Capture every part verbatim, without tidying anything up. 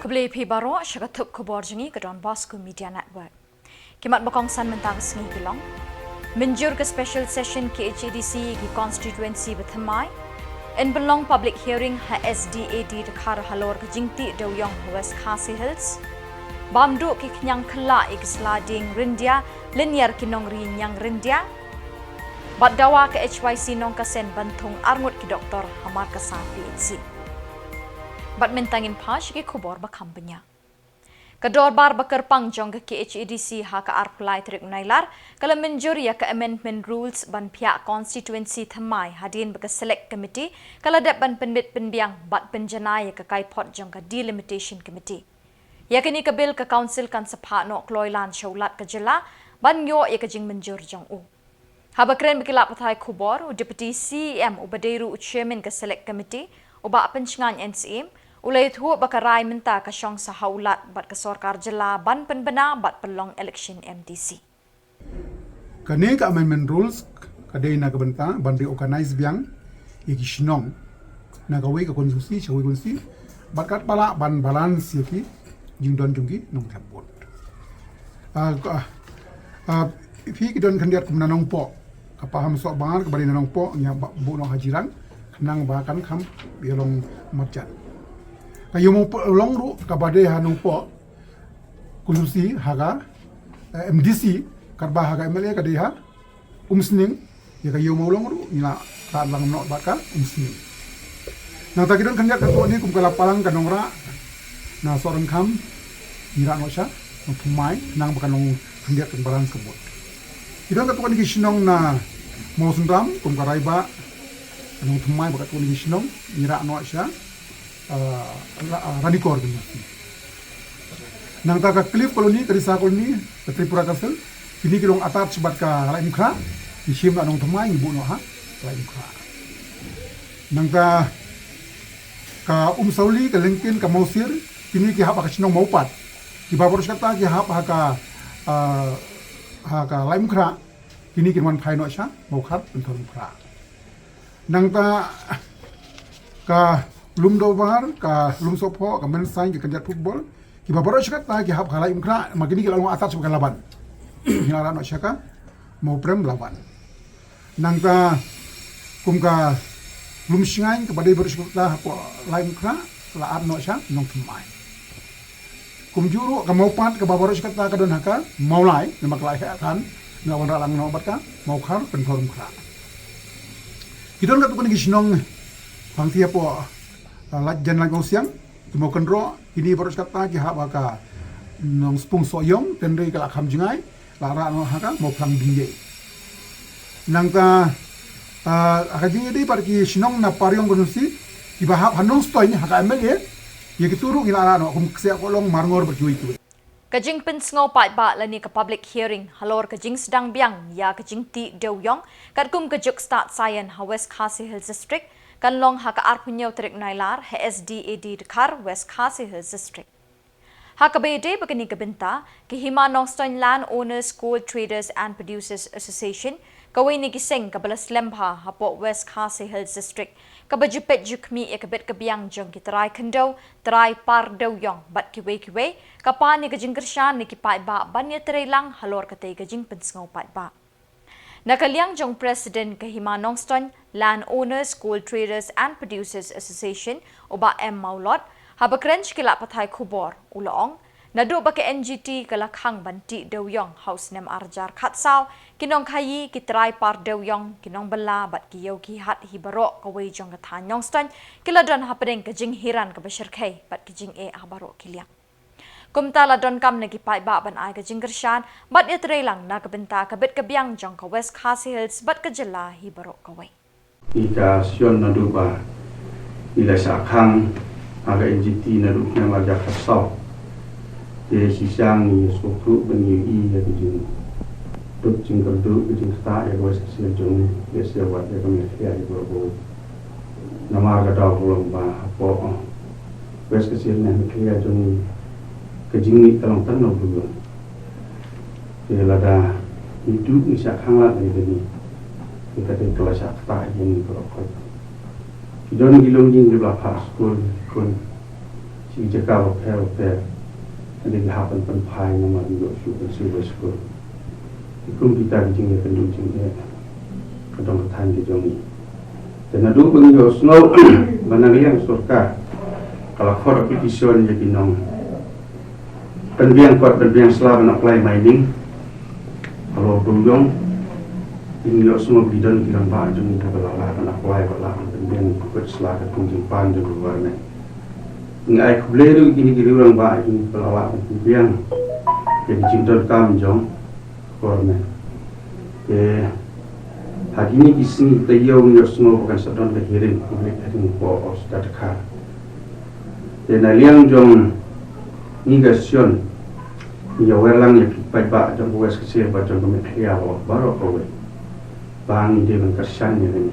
Khublei phi baroh sha ka thup khubor jong ngi ka Don Bosco Media Network. Ki mat ba kongsan mynta ka sngi ki long: mynjur ka special session KHADC ki constituency ba thymmai. Yn pynlong public hearing ha SDAD Dkhar halor ka jingtih dewïong ha West Khasi Hills. Bam duh ki khñiang khylla ïa ki sla dieng ryndia lynñiar ki nongri ñiang ryndia. Bad dawa ka HYC Nongkasen ban thung arngut ki doktor ha Markasa PHC. Bad mynta ngin phai sha ki khubor ba kham bniah. Ka dorbar ba kyrpang jong ka KHADC ha ka arphew lai tarik Nailar ka la mynjur ïa ka amendment rules ban phiah constituency thymmai hadien ba ka select committee ka la dep ban pynbit pynbiang bad pynjanai ïa ka kaiphod jong ka delimitation committee. Ïa kane ka bill ka council kan sa phah noh kloi lan sha u Lat ka jylla ban ïoh ïa ka jingmynjur jong u. Haba kren bad ki lad pathai khubor, u Deputy CEM uba dei ruh u chairman ka select committee, u Bah Pynshngain N Syiem, u la ïathuh ba ka rai mynta ka shong sa ha u Lat bad ka sorkar jylla ban pynbna bad pynlong election MDC. Kane ka amendment rules ka dei na ka bynta ban reorganize biang ïa ki shnong na kawei ka constituency sha kawei constituency, bad katba lah ban balance ïa ki jingdon jong ki nongthep vote. Ah, ka, ah, phi ki don khyndiat kum na Nongpoh, ka Pahamsohbar kaba dei na Nongpoh, ngi hap buh noh ha Jirang khnang ba kan kham ïalong marjan. Ka Ïew Mawlong ruh kaba dei ha Nongpoh constituency ha ka, eh, MDC, katba ha ka MLA ka dei ha Umsning, ïa ka Ïew Mawlong ruh ngi la rah lang noh bad ka Umsning. Nangta ki don khyndiat katto katne kum ka Lapalang, ka Nongrah, na Sohryngkham, ngi rah noh sha Nongthymmai khnang ba kan long khyndiat kan balance ka vote. Ki don katto katne ki shnong na Mawsynram kum ka Raibah, ka Nongthymmai bad katto katne ki shnong ngi rah noh sha ah, Ra-, ah, Ranikor kine. Nangta ka Cliff Colony, ka Risa Colony, ka Tripura Castle, kine ki long attach bad ka Laitumkhrah, ngi shim na Nongthymmai ngi buh noh ha Laitumkhrah. Nangta ka Umsawli, ka Lyngkyn, ka Mawsir, kine ki hap ha ka shnong Mawpat. Kiba baroh shi katta ki hap ha ka, ah, ha ka Laitumkhrah, kine kin wan phai noh sha Mawkhar Pynthorumkhrah. Nangta ka Lumdorbar, ka Lumsohphoh, ka Mynsain, ka khyndiat football, kiba baroh shi katta ki hap ha Laitumkhrah, ma kine ki la long attach bad ka Laban. Ngi la rah noh sha ka Mawprem Laban. Nangta kum ka Lumshngaiñ kaba dei baroh shi katta hapoh Laitumkhrah, la add noh sha Nongthymmai. Kumjuh ruh ka Mawpat kaba baroh shi katta ka don ha ka Mawlai, namar ka la heh than, ngi la wanrah lang noh bad ka Mawkhar Pynthorumkhrah. Ki don katto katne ki shnong hangtei hapoh, ah, Laitjan Laitmawsiang, ki Mawkynroh, kine baroh shi katta ki hap ha ka Nongspung Sohiong, hynrei ka la kham jngai, la rah noh ha ka Mawphlang Bynñiei. Nangta, ah, ha ka jingïadei bad ki shnong na Pariong constituency, kiba hap ha Nongstoiñ ha ka MLA, ïa kito ruh ngi la rah noh kum Ksiah Kohlong, Marngor bad kiwei kiwei. Ka jingpynsngew paidbah lane ka public hearing halor ka jingsdang biang ïa ka jingtih dewïong katkum ka juk stad saian ha West Khasi Hills District kan long ha ka arphew hynñiew tarik Nailar ha SDAD Dkhar, West Khasi Hills District. Ha kaba ïadei bad kane ka bynta, ka Hima Nongstoiñ Land Owners, Coal Traders and Producers Association, kawei na ki seng kaba la slem bha hapoh West Khasi Hills District, kaba ju peit ju khmih ïa ka bit ka biang jong ki trai khyndew, trai par dewïong bad kiwei kiwei, ka pan ïa ka jingkyrshan na ki paidbah ban ïatreilang halor katei ka jingpynsngew paidbah. Na ka liang jong u President ka Hima Nongstoiñ Land Owners, Coal Traders and Producers Association, u Bah M Mawlot, haba kren sha ki lad pathai khubor, u la ong, naduh ba ka NGT ka la khang ban tih dewïong ha u snem ar hajar khatsaw, ki nongkhaïi, ki trai par dewïong, ki nongbylla bad ki ïew ki hat hi baroh kawei jong ka thaiñ Nongstoiñ ki la don hapdeng ka jinghiran kaba shyrkhei bad ka jingeh ha baroh ki liang. Kumta la donkam na ki paidbah ban ai ka jingkyrshan bad ïatreilang na ka bynta ka bit ka biang jong ka West Khasi Hills bad ka jylla hi baroh kawei. Ïa ka session naduh ba ngi la shah khang ha ka NGT naduh snem ar hajar khatsaw. Te shisha ngi sngewthuh ba ngi ïohi ïa ka jingduk jingkyrduh, ka jingktah ïa ka West Khasi Hills jong ngi, lehse wat ïa ka Meghalaya hi baroh kawei. Namar ka daw ka long ba hapoh West Khasi Hills ne Meghalaya jong ngi, ka jingmih ka long tang na u dewïong. Te lada ngi duh ngi shah khang lad ïa kane, te ka dei ka la shah ktah ïa ngi baroh kawei. Ki don ki longïing kiba la phah skul, ki khun, Ki jaka bapher bapher, ha ki hap ban pynphai namar ym ïoh shuh ban siew ba skul. Ki kum kita ki jingïakynduh jingeh ka dong ka thaiñ ka jong ngi. Te naduh ba ngi ïohsngew ba na ka liang sorkar ka la khot application ïa ki nongpynbiang kot pynbiang sla ban apply mining halor Dewïong, ngi ïohsngew ba ki don ki rangbah jong ngi kiba la lah ban apply, ba la lah ban pynbiang kot sla katkum jingpang jong ka government. Ngi ai khublei ruh ïa kine ki rangbah jong ngi kiba la lah ban pynbiang ïa ki jingdonkam jong ka government. Te ha kine ki sngi taïew ngi ïohsngew ba kan sa don ka hearing, public hearing hapoh Hospital Dkhar. Te na liang jong ngi ka session, ngi ïawer lang ïa phi paidbah jong ka West Khasi Hills bad jong ka Meghalaya baroh kawei, ba ngi dei ban kyrshan ïa kane.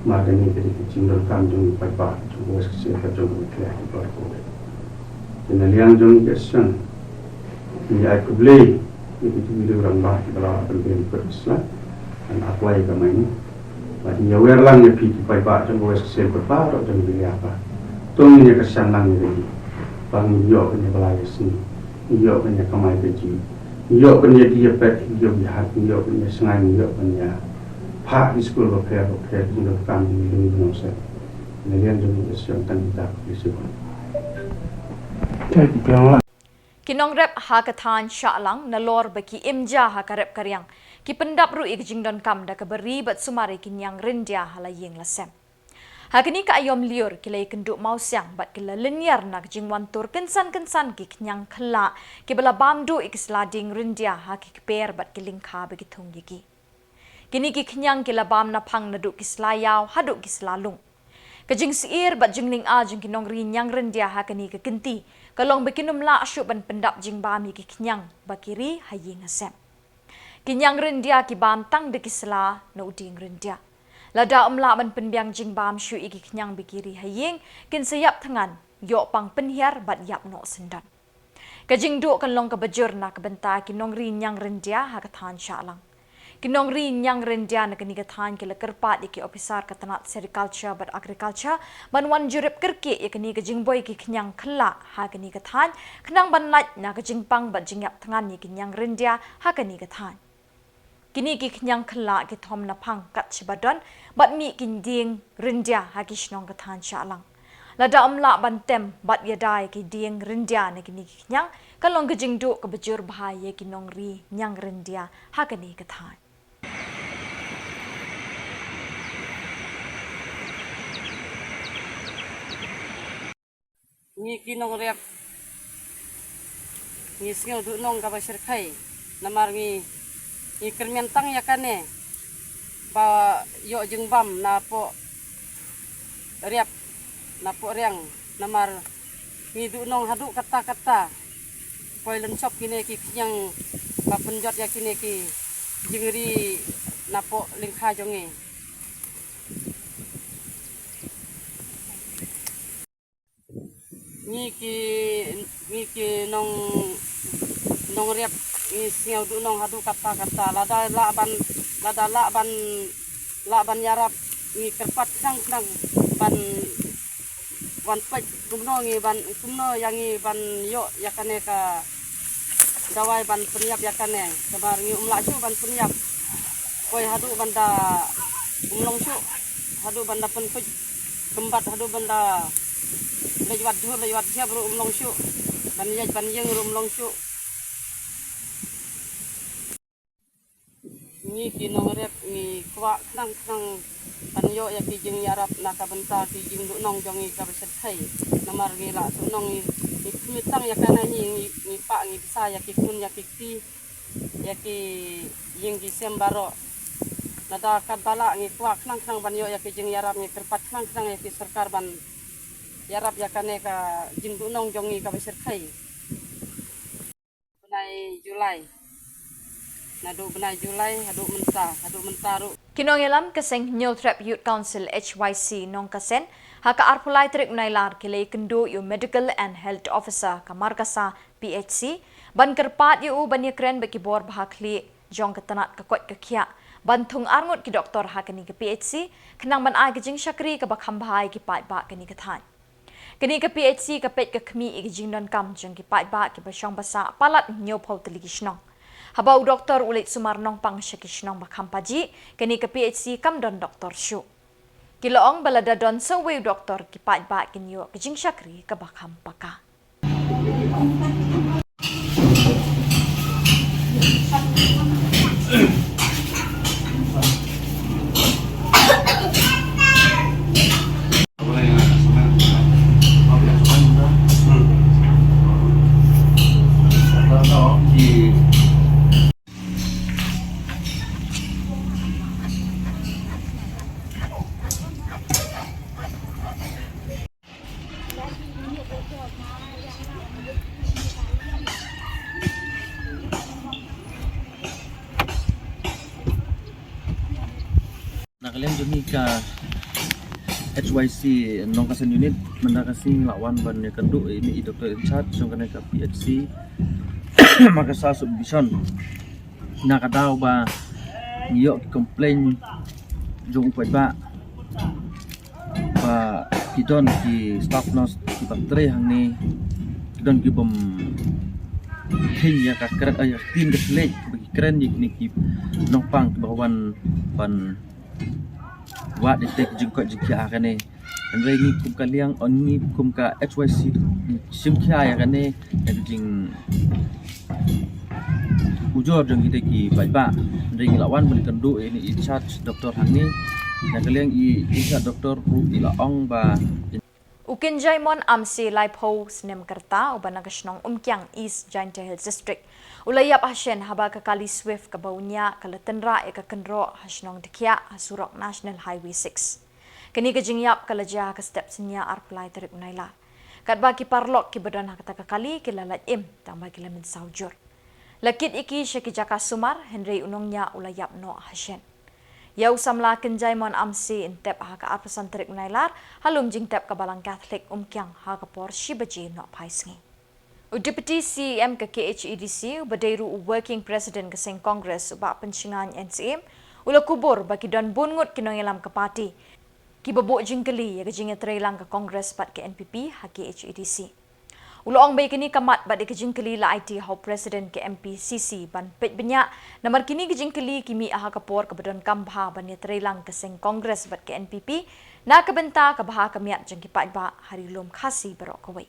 Namar kane ka dei ka jingdonkam jong ngi paidbah jong ka West Khasi Hills bad jong ka Meghalaya baroh kawei. Te na liang jong ngi ka session, ngi ai khublei ïa kito ki rangbah kiba la pynbiang kot sla ban apply ïa ka mining. Bad ngi ïawer lang ïa phi ki paidbah jong ka West Khasi Hills bad baroh jong ka Meghalaya ba to ngin ïa kyrshan lang ïa kane, ba ngin ïoh kane ba la ïa sngi, ngin ïoh kane ïa kamai kajih, ngin ïoh kane ïa die ïa peit, ngin ïoh ïa hat, ngin ïoh kane ïa sngai, ngin ïoh kane ïa phah ki skul bapher bapher, ki donkam, ki donkam seh. Na liang jong ngi ka session tang kita, khublei shibun. Ki nongrep ha ka thaiñ Shahlang nalor ba ki im ja ha ka rep ka riang, ki pyndap ruh ïa ka jingdonkam da kaba ri bad sumar ïa ki ñiang ryndia ha la ïing la sem. Ha kane ka aïom lyiur ki la ïakynduh mawsiang bad ki la lynñiar na ka jingwan tur kynsan kynsan ki khñiang khyllah kiba la bam duh ïa ki sla dieng ryndia ha ki kper bad ki lyngkha ba ki thung ïa ki. Kine ki khñiang ki la bam naphang naduh ki sla ïaw haduh ki sla lung. Ka jingsyier bad jinglyngngoh jong ki nongri ñiang ryndia ha kane ka kynti ka long ba kin ym lah shuh ban pyndap jingbam ïa ki khñiang ba ki ri ha ïing ha sem. Ki ñiang ryndia ki bam tang da ki sla na u dieng ryndia. Lada ym lah ban pynbiang jingbam shuh ïa ki khñiang ba ki ri ha ïing, kin sa ïap thngan, ïoh pang pynhiar bad ïap noh syndon. Ka jingduh kan long kaba jur na ka bynta ki nongri ñiang ryndia ha ka thaiñ Shahlang. Ki nongri ñiang ryndia na kane ka thaiñ ki la kyrpad ïa ki ophisar ka tnat Sericulture bad Agriculture ban wan jurip kyrkieh ïa kane ka jingboi ki khñiang khyllah ha kane ka thaiñ, khnang ban lait na ka jingpang bad jingïap thngan ïa ki ñiang ryndia ha kane ka thaiñ. Kine ki khñiang khyllah ki thom naphang kat shaba don bad mih ki dieng ryndia ha ki shnong ka thaiñ Shahlang. Lada ym lah ban tem bad ïada ïa ki dieng ryndia na kine ki khñiang, ka long ka jingduh kaba jur bha ïa ki nongri ñiang ryndia ha kane ka thaiñ. Ngi ki nongrep ngi sngew duhnong kaba shyrkhei, namar ngi, ngi kyrmen tang ïa kane ba ïoh jingbam napoh rep, napoh riang, namar ngi duhnong haduh katta katta. Poi lynshop kine ki khñiang ba pynjot ïa kine ki jingri napoh lyngkha jong ngi. Ngi ki, ngi ki nong, nongrep ngi sngew duhnong haduh katta katta. Lada lah ban, lada lah ban, lah ban ïarap, ngi kyrpad khnang khnang ban wan peit kumno ngi ban, kumno ïa ngi ban ïoh ïa kane ka dawai ban pynïap ïa kane. Namar ngi ym lah shuh ban pynïap. Poi haduh ban da ym long shuh, haduh ban da pynpeit kymbat, haduh ban da leit wad jhur leit wad jhep ruh ym long shuh, ban ïaid ban ïeng ruh ym long shuh. Ngi ki nongrep ngi kwah khnang khnang ban ïoh ïa ki jingïarap na ka bynta ki jingduhnong jong ngi kaba shyrkhei. Namar ngi la duhnong ngi, ngi khmih tang ïa kane, ngi, ngi, ngi pah ngi bsa ïa ki khun ïa ki kti, ïa ki ïing ki sem baroh. Lada katba lah ngi kwah khnang khnang ban ïoh ïa ki jingïarap, ngi kyrpad khnang khnang ïa ki sorkar ban ïarap ïa kane ka jingduhnong jong ngi kaba shyrkhei. Bnai July. Naduh bnai July haduh mynta, haduh mynta ruh. Ki nongïalam ka seng Hynñiewtrep Youth Council, H Y C, Nongkasen, ha ka arphew lai tarik u Nailar ki la ïakynduh ïa u Medical and Health Officer ka Markasa P H C ban kyrpad ïa u ban ïakren bad ki bor bha khlieh jong ka tnat ka koit ka khiah ban thung arngut ki doktor ha kane ka P H C, khnang ban ai ka jingshakri kaba kham bha ïa ki paidbah kane ka thaiñ. Kane ka P H C ka peit ka khmih ïa ka jingdonkam jong ki paidbah kiba shong ba sah palat hynñiewphew tylli ki shnong. Haba u doktor u leit sumar nongpang sha ki shnong ba kham pajih, kane ka P H C kam don doktor shuh. Ki la ong ba lada don sa uwei u doktor, ki paidbah kin ïoh ka jingshakri kaba kham paka. Na ka liang jong ngi ka H Y C Nongkasen Unit, mynta ka sngi ngi la wan ban ïakynduh ïa ine i doctor in charge jong kane ka P H C Makassar Subdivision. Na ka daw ba ngi ïoh ki complaint jong u paidbah ba ki don ki staff nurse kiba trei hangne, ki don ki bym kheiñ ïa ka kren, ïa ka ktien ka thylliej, ba ki kren ïa kine ki nongpang kiba wan ban wad ïa ki jingkoit jingkhiah ha kane. Hynrei ngi kum ka liang, on ngi kum ka H Y C, ngi shim khia ïa kane, ïa ka jing ujor jong kita ki paidbah. Hynrei ngi la wan ban kynduh ïa ine i charge doctor hangne. Na ka liang i in charge doctor ruh i la ong ba U Kynjaimon Amsi, laiphew snem ka rta, uba na ka shnong Umkiang, East Jaintia Hills District, u la ïap ha shen haba ka kali Swift kaba u ñiah ka la tynrah ïa ka kynroh ha shnong Dkhiah ha surok National Highway six. Kane ka jingïap ka la jia ha ka step synñia arphew lai tarik u Nailar. Katba ki paralok kiba don ha kata ka kali ki la lait im, tangba ki la mynsaw jur. La kit ïa ki sha ki jaka sumar, hynrei u nongñiah u la ïap noh ha shen. Ïa u samla Kynjaimon Amsi yn tep ha ka arphew san tarik u Nailar, ha lum jingtep ka Balang Catholic Umkiang ha ka por shi baje nohphai sngi. U Deputy C E M ka K H A D C, uba dei ruh u Working President ka seng Congress, u Bah Pynshngain N Syiem, u la kubur ba ki don bun ngut ki nongïalam ka party kiba buh jingkylli ïa ka jingïatreilang ka Congress bad ka N P P ha K H A D C. U la ong ba ïa kane ka mat bad ïa ka jingkylli la aiti ha u President ka M P C C ban peit bniah, namar kine ki jingkylli ki mih ha ka por kaba donkam bha ban ïatreilang ka seng Congress bad ka N P P na ka bynta ka bha ka miat jong ki paidbah ha ri lum Khasi baroh kawei.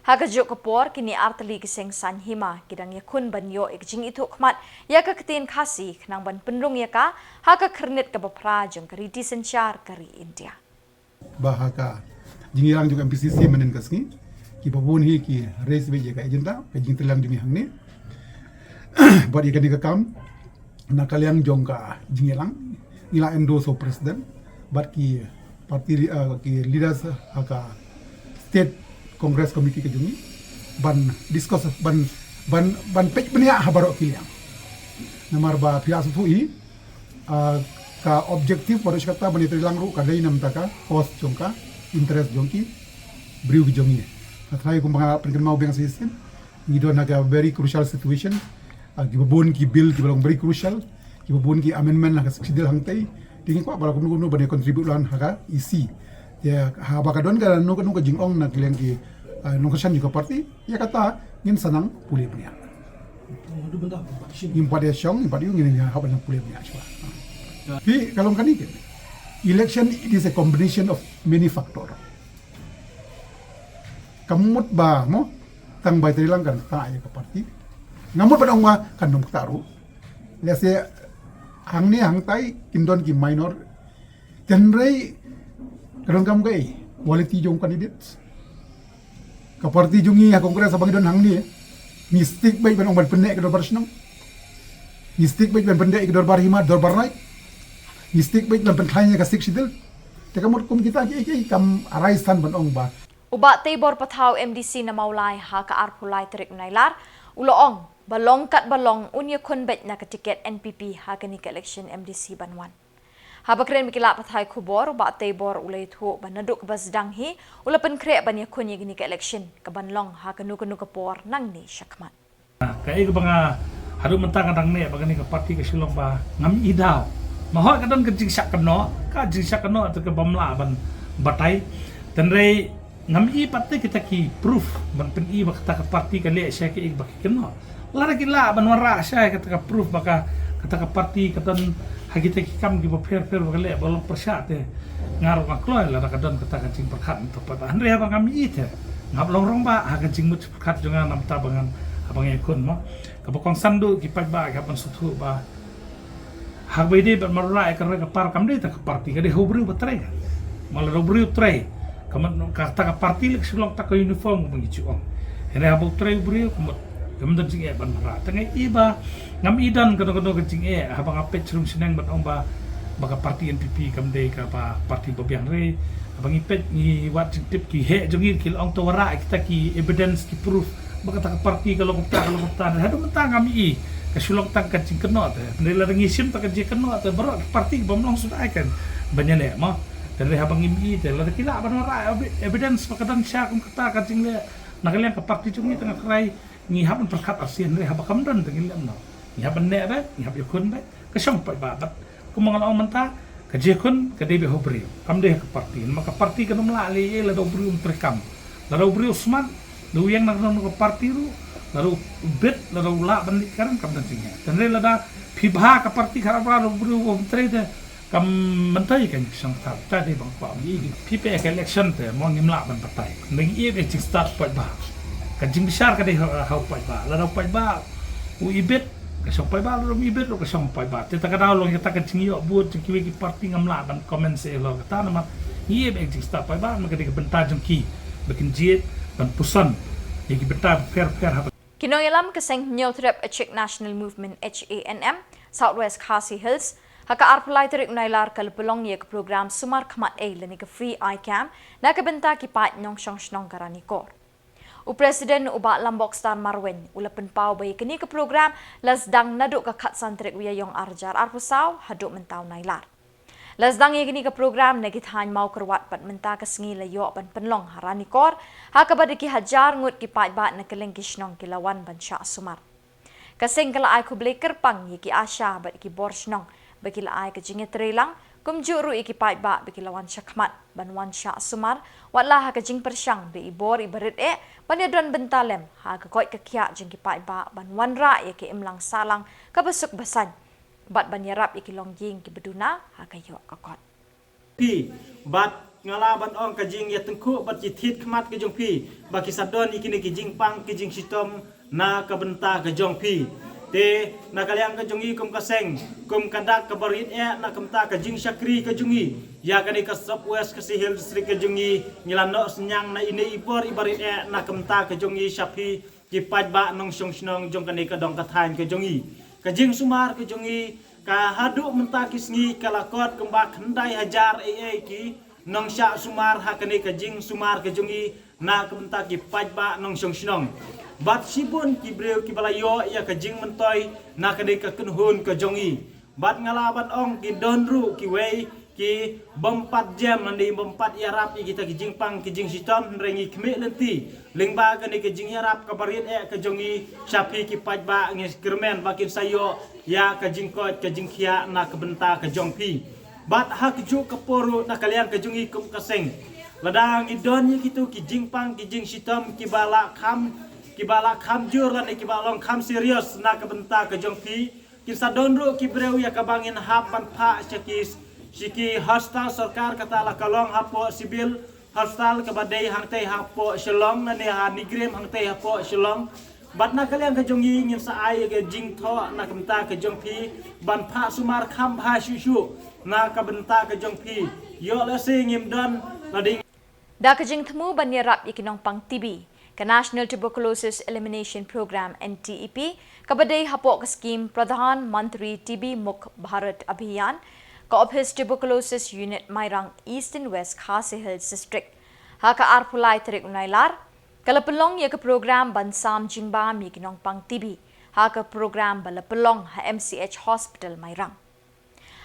Ha kajuh ka por, kine artylli ki seng saiñ hima ki dang ïakhun ban ïoh ïa ka jingithuh khmat ïa ka ktien Khasi khnang ban pynrung ïa ka ha ka khyrnit kaba phra jong ka riti synshar ka ri India. Ba ha ka jingïalang jong ka M P C C mynhynnin ka sngi, kiba bun hi ki raise beit ïa ka agenda ka jingtreilang jong ngi hangne. Bad ïa kane ka kam, na ka liang jong ka jingïalang, ngi la endorse u President bad ki party, uh, ki leaders ha ka State Congress Committee ka jong ngi ban discuss, ban, ban, ban peit bniah ha baroh ki liang. Namar ba phi la sngewthuh hi, ah, ka objective baroh shi katta ban ïatreilang ruh ka dei na bynta ka cause jong ka interest jong ki briew ki jong ngi. Hynrei kumba nga pynkynmaw biang shisien, ngi don ha ka very crucial situation. Ah, kiba bun ki bill kiba long very crucial, kiba bun ki amendment ha ka Sixth Schedule hangtei. Te ngi kwah ba la kumno kumno ban contribute lang ha ka E C. Te haba ka don kano kano ka jingong na ka liang ki, ah, nongkyrshan jong ka party, ïa kata ngin sa nang pule bniah. Ngim pat ïa shong, ngim pat ïa u, ngin ïa hap ban pule bniah shuwa. Phi, ka long kane keiñ. Election, it is a combination of many factor. Kam mut ba, mo, tang ba ïatreilang kan ktah ïa ka party. Ngam mut ban ong ba kan ym ktah ruh. Lehse hangne hangtai kin don ki minor. Hynrei ka donkam kaei, quality jong candidate. Ka party jong ngi ha Congress haba ngi don hangne, ngi stick beit ban ong ban pynneh ka dorbar shnong. Ngi stick beit ban pynneh ka dorbar hima, dorbar raij. Ngi stick beit ban pynkhlaiñ ïa ka Sixth Schedule. Te ka mut kum kita kiei kiei kam arai san ban ong ba. U Bah Teibor Pathaw, M D C na Mawlai, ha ka arphew lai tarik u Nailar, u la ong ba long katba long un ïakhun beit na ka tiket N P P ha kane ka election M D C ban wan. Haba kren bad ki lad pathai khubor, u Bah Teibor u la ïathuh ba naduh kaba sdang hi u la pynkhreh ban ïakhun ïa kane ka election kaban long ha kano kano ka por nangne shakhmat. Kaei kaba nga haduh mynta nga dang neh ba kane ka party ka shu long ba ngam i daw. Ma hooid ka don ka jingshah kynnoh, ka jingshah kynnoh te kaba ym lah ban batai. Hynrei Ngam i pat te kita ki proof ban pyni ba kata ka party ka leh sha ki, ba ki kynnoh. Lada ki lah ban wanrah sha kata ka proof ba ka, kata ka party ka don ha kita ki kam kiba pher pher ba ka leh ba long pyrshah te, nga ruh nga kloi lada ka don kata ka jingpyrkhat mynta pat. Hynrei haba ngam i te, ngam long rangbah ha ka jingmut pyrkhat jong nga namar ba ngan, haba nga ïakhun mo. Kaba kongsan duh ki paidbah ki hap ban sngewthuh ba haba ïadei bad marwei ka roi ka par kam dei tang ka party, ka dei ha u briew ba trei. Mo, lada u briew trei, ka mut kata ka party leh ka shu long tang ka uniform kumba ngi ju ong. Hynrei haba u trei u briew ka mut kam don jingeh ban marwei. Te nga i ba ngam i don kano kano ka jingeh haba nga peit shnong shnong ban ong ba, ba ka party N P P kam dei kaba party ba biang. Hynrei haba ngi peit, ngi wad jingtip, ki heh jong ngi ki la ong to wanrah kita ki evidence, ki proof ba kata ka party ka long kumta, ka long kumta. Haduh mynta ngam i ka shu long tang ka jingkynnoh te. Hynrei lada ngi shim tang ka jingkynnoh te, baroh ki party bym long suda ai kan ban ïaleh mo. Te hynrei haba ngim i te, lada ki lah ban wanrah evi-, evidence ba ka don sha kum kata ka jingleh na ka liang ka party jong ngi, te nga kyrpad ngi hap ban pyrkhat arsien. Hynrei haba kam don te ngin leh kumno? Ngi hap ban neh beit, ngi hap ïakhun beit. Ka shong paidbah bad kumba nga la ong mynta, ka jingïakhun ka dei beit ha u briew, kam dei ha ka party. Namar ka party kan ym lah leh ei ei lada u briew um treikam. Lada u briew u smat, lada u ïeng na kano kano ka party ruh, lada u bit, lada u lah ban leit kren, kam don jingeh. Te hynrei lada phi bha ka party, ka lada u briew um trei te, kam myntoi ka jingshong thaw. Ta dei ban kwah ngi, phi peit ka election te mo, ngim lah ban batai. Ngi ïeit ka jingstad paidbah. Ka jingbishar ka dei ha, ha u paidbah. Lada u paidbah u ibit, ka shong paidbah, lada um ibit ruh ka shong paidbah. Te ta ka daw long ïa ta ka jingïoh vote jong kiwei ki party, ngam lah ban comment shuh ïa kata namar ngi ïeit ka jingstad paidbah, namar ka dei ka bynta jong ki ba kin jied ban puson ïa ki bynta bapher bapher ha. Ki nongïalam ka seng Hynñiewtrep Achik National Movement, H A N M, South West Khasi Hills, ha ka arphew lai tarik u Nailar ka la pynlong ïa ka program sumar khmat ei lane ka free eye camp na ka bynta ki paid nongshong shnong ka Ranikor. U President u Bah Lambokstar Marwein u la pynpaw ba ïa kane ka program la sdang naduh ka khatsan tarik u Ïaïong arhajar arphew saw haduh mynta u Nailar. La sdang ïa kane ka program na ki thaiñ Mawkyrwat bad mynta ka sngi la ïoh ban pynlong ha Ranikor, ha kaba da ki hajar ngut ki paidbah na kylleng ki shnong ki la wan ban shah sumar. Ka seng ka la ai khublei kyrpang ïa ki ASHA bad ki bor shnong ba ki la ai ka jingïatreilang, kumjuh ruh ïa ki paidbah ba ki la wan shakhmat ban wan shah sumar, wat la ha ka jingpyrshang ba i bor iba rit eh ban ïadon bynta lem ha ka koit ka khiah jong ki paidbah ban wanrah ïa ka imlang sahlang kaba suk ba saiñ, bad ban ïarap ïa ki longïing kiba duna ha ka ïoh ka kot. Phi, bad nga lah ban ong ka jingïatyngkhuh bad jingthied khmat ka jong phi ba ki sa don ïa kine ki jingpang ki jingshitom na ka bynta ka jong phi. Te na ka liang ka jong ngi kum ka seng, kum ka dak kaba rit eh na ka bynta ka jingshakri ka jong ngi ïa kane ka South West Khasi Hills District ka jong ngi, ngi la noh synñiang na ine i bor iba rit eh na ka bynta ka jong ngi sha phi ki paidbah nongshong shnong jong kane ka dong ka thaiñ ka jong ngi. Ka jingsumar ka jong ngi ka haduh mynta ki sngi ka la kot kumba khyndai hajar ei ei ki nongshah sumar ha kane ka jingsumar ka jong ngi na ka bynta ki paidbah nongshong shnong. Bad shibun ki briew kiba la ïoh ïa ka jingmyntoi na kane ka kynhun ka jong ngi. Bad nga lah ban ong ki don ruh kiwei ki bym pat jem lane bym pat ïarap ïa kita ki jingpang ki jingshitom, hynrei ngi khmih lynti lyngba kane ka jingïarap kaba rit eh ka jong ngi sha phi ki paidbah, ngi kyrmen ba kin sa ïoh ïa ka jingkoit ka jingkhiah na ka bynta ka jong phi. Bad ha kajuh ka por ruh na ka liang ka jong ngi kum ka seng, lada ngi don ïa kito ki jingpang ki jingshitom kiba la kham, kiba la kham jur lane kiba long kham serious na ka bynta ka jong phi, kin sa don ruh ki briew ïa kaba ngin hap ban phah sha ki, sha ki hospital sorkar, kata la ka long hapoh Civil Hospital kaba dei hangtei hapoh Shillong, lane ha NEIGRIHMS hangtei hapoh Shillong. Bad na ka liang ka jong ngi ngin sa ai ïa ka jingthoh na ka bynta ka jong phi ban phah sumar kham bha shuh shuh na ka bynta ka jong phi. Ïoh lehse ngim don la dei. Da ka jingthmu ban ïarap ïa ki nongpang T B, ka National Tuberculosis Elimination Program, N T E P, kaba dei hapoh ka skhim Pradhan Mantri T B Mukt Bharat Abhiyan, ka Ophis Tuberculosis Unit Mairang, Eastern West Khasi Hills District, ha ka arphew lai tarik u Nailar ka la pynlong ïa ka program ban sam jingbam ïa ki nongpang T B ha ka program ba la pynlong ha M C H Hospital Mairang.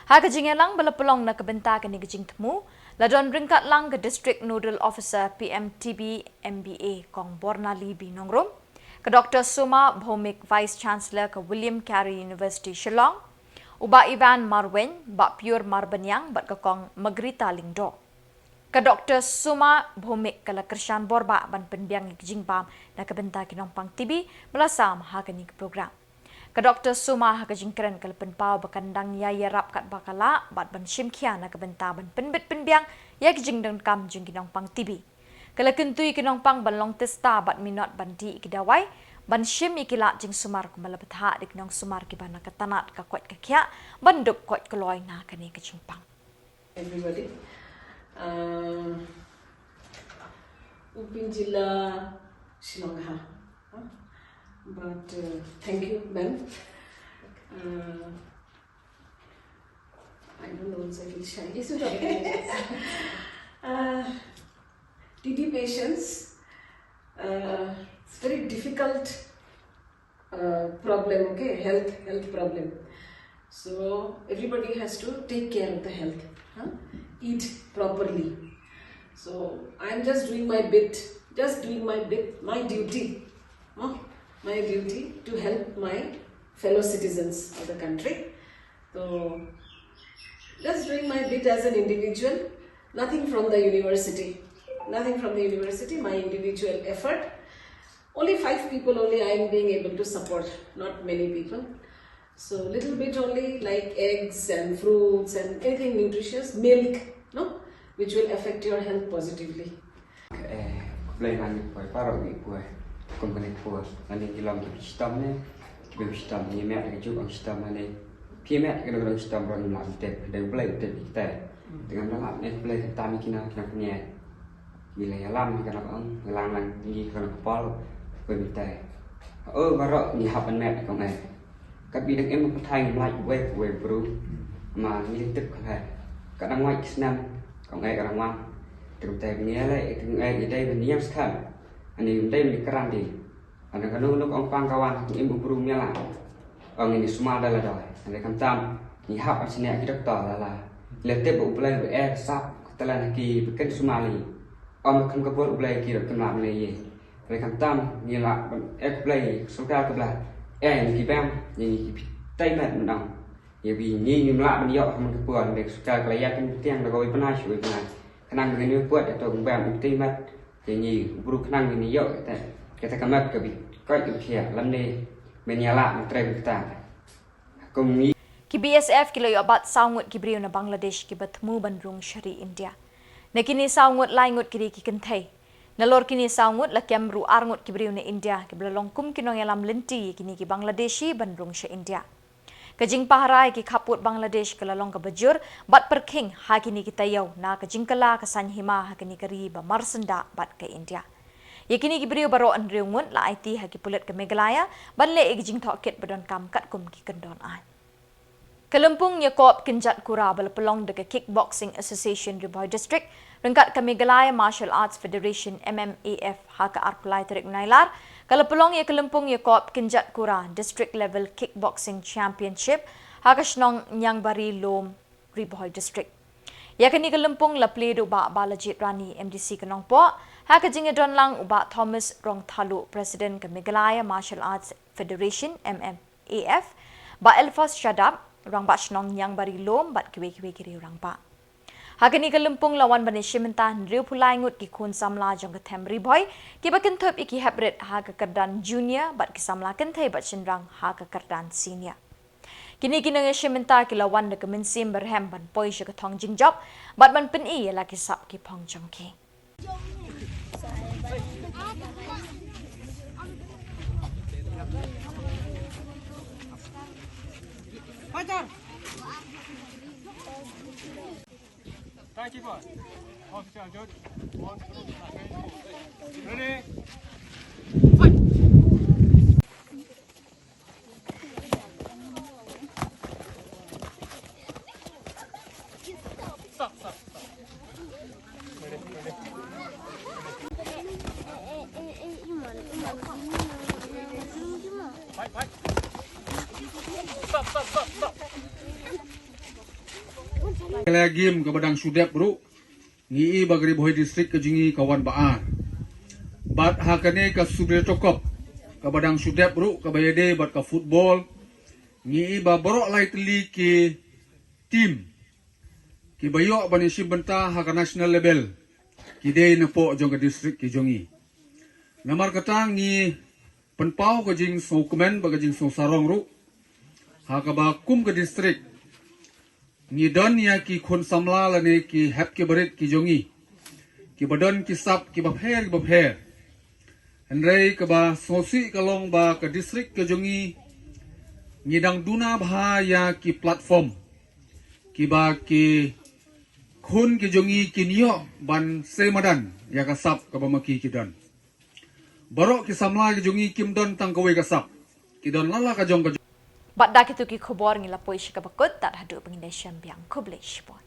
Ha ka jingïalang ba la pynlong na ka bynta kane ka jingthmu, la don ryngkat lang ka District Nodal Officer P M T B M B A Kong Bornali B Nongrum, ka Doctor Soma Bhowmik, Vice Chancellor ka William Carey University Shillong, u Bah Ivan Marwein, Bah Pior Marbaniang bad ka Kong Margarita Lyngdoh. Ka Dr Suma Bhowmik ka la kyrshan borbah ban pynbiang ïa ka jingbam na ka bynta ki nongpang T B ba la sam ha kane ka program. Ka Dr Suma ha ka jingkren ka la pynpaw ba kan dang ïai ïarap katba ka lah bad ban shim khia na ka bynta ban pynbit pynbiang ïa ka jingdonkam jong ki nongpang T B. Ka la kyntu ïa ki nongpang ban long tista bad minot ban dih ïa ki dawai ban shim ïa ki lad jingsumar kumba la bthah da ki nongsumar kiba na ka tnat ka koit ka khiah ban dup koit kloi na kane ka jingpang. Everybody. Uh, Upin Jila Shillong ha. Huh? But uh, thank you, ma'am. Uh, I don't know, also I feel shy. It's okay. Uh, T D patients, uh, it's very difficult uh, problem, okay? Health, health problem. So everybody has to take care of the health, huh? Eat properly. So I'm just doing my bit, just doing my bit, my duty, huh? My duty to help my fellow citizens of the country. So just doing my bit as an individual, nothing from the university, nothing from the university, my individual effort. Only five people only I am being able to support, not many people. So little bit only, like eggs and fruits and anything nutritious, milk, no, which will affect your health positively. Eh, khublei ngan ïa phi baroh ïa phi. Kum kane phi, ngan ïa ki long ki shitom ne, ki bym shitom, ngi met ka juk ong shitom ne. Phi met ka dong shitom ron lam tep, dei Blei tep kita. Dengan dalam ne Blei tam ki na, ki na punya. Bila ïalam ka na ong, ngi lang lang ngi ka na kepal, pyntai. Oh, baroh ngi hap ban met kong eh. Kat bi dang em pathai ngi mlai wei wei bru. Ma ngi tip ka hai. Ka dang wai ki snam, kong eh ka dang wan. Tip tai ngi le, tip eh ngi dei ban niam skhan. Ani dei ban kran di. Ana kano nuk ong pang kawan, im u bru miala. Ong ini sma da la doi. Ana kam tam, ngi hap an sini ki doktor la la. Le tip u Blei be eh sap, telan ki beken sma li. Ong kam ka bor u Blei ki dok kemla mele ye. Ana kam tam, ngi la eh Blei, sukar ke bla. Eh, ngi ki bam, ngi ki tai mat menang. Ye bi ngi ngi mla ben yok kam ke puan, be sukar ke la yak tiang da goi penai, shui penai. Kenang ngi puat, atau bam, tai mat. Te ngi bru khnang ngi ïoh kata, kata ka map ka bi koit ka bi khia lam ne men ïa lah men trei bi kata. Kum ngi. Ki B S F ki la ïoh bat saw ngut ki briew na Bangladesh kiba thmu ban rung sha ri India. Na kine saw ngut, lai ngut ki dei ki kynthei. Nalor kine saw ngut la kem ruh ar ngut ki briew na India kiba la long kum ki nongïalam lynti ïa kine ki Bangladeshi ban rung sha India. Ka jingpahara ïa ki khappud Bangladesh ka la long kaba jur bad pyrkhing ha kine ki taïew na ka jingkylla ka saiñ hima ha kane ka ri ba marsyndah bad ka India. Ïa kine ki briew baroh hynriew ngut la aiti ha ki pulit ka Meghalaya ban leh ïa ki jingtohkit ba donkam katkum ki kyndon aiñ. Ka lympung ïakop kynjat kura ba la pynlong da ka Kickboxing Association Ri Bhoi District ryngkat ka Meghalaya Martial Arts Federation, M M A F, ha ka arphew lai tarik Nailar, ka la pynlong ïa ka lympung ïakop kynjat kura District Level Kickboxing Championship ha ka shnong Niangbari Lum, Ri Bhoi District. Ïa kane ka lympung la plie da u Bah Balajied Rani, M D C ka Nongpoh, ha ka jingïadon lang u Bah Thomas Rongthalu, President ka Meghalaya Martial Arts Federation, M M A F, Bah Elphas Shadap, Rangbah Shnong Niangbari Lum, bad kiwei kiwei ki riew rangbah. Ha kane ka lympung la wan ban ïashim bynta hynriewphew lai ngut ki khun samla jong ka them Ri Bhoi kiba kynthup ïa ki heprit ha ka kyrdan junior bad ki samla kynthei bad shynrang ha ka kyrdan senior. Kine ki nongïashim bynta ki la wan da ka mynsiem ba rhem ban poi sha ka thong jingjop bad ban pyni ïa la ki sap ki phong jong ki. Ready? Ka la game kaba dang shu dep ruh. Ngi i ba ka Ri Bhoi District ka jong ngi ka wan ba ar. Bad ha kane ka Subreto Cup kaba dang shu dep ruh kaba ïadei bad ka football. Ngi i ba baroh lai tylli ki team kiba ïoh ban ïashim bynta ha ka national level. ki dei napoh jong ka district ki jong ngi. Namar kata ngi pynpaw ka jingsngewkmen bad ka jingsngewsarong ruh, ha kaba kum ka district ngi don ïa ki khun samla lane ki hep ki barit ki jong ngi, kiba don ki sap kiba pher kiba pher. Hynrei kaba sngewsih ka long ba ka district ka jong ngi, ngi dang duna bha ïa ki platform kiba ki khun ki jong ngi kin ïoh ban sei madan ïa ka sap kaba ma ki ki don. Baroh ki samla ki jong ngi kim don tang kawei ka sap, ki don lala ka jong ka jong. Bad da kitu ki khubor ngi la poi sha kaba kut, tad haduh ban ngin ïashem biang, khublei shibun.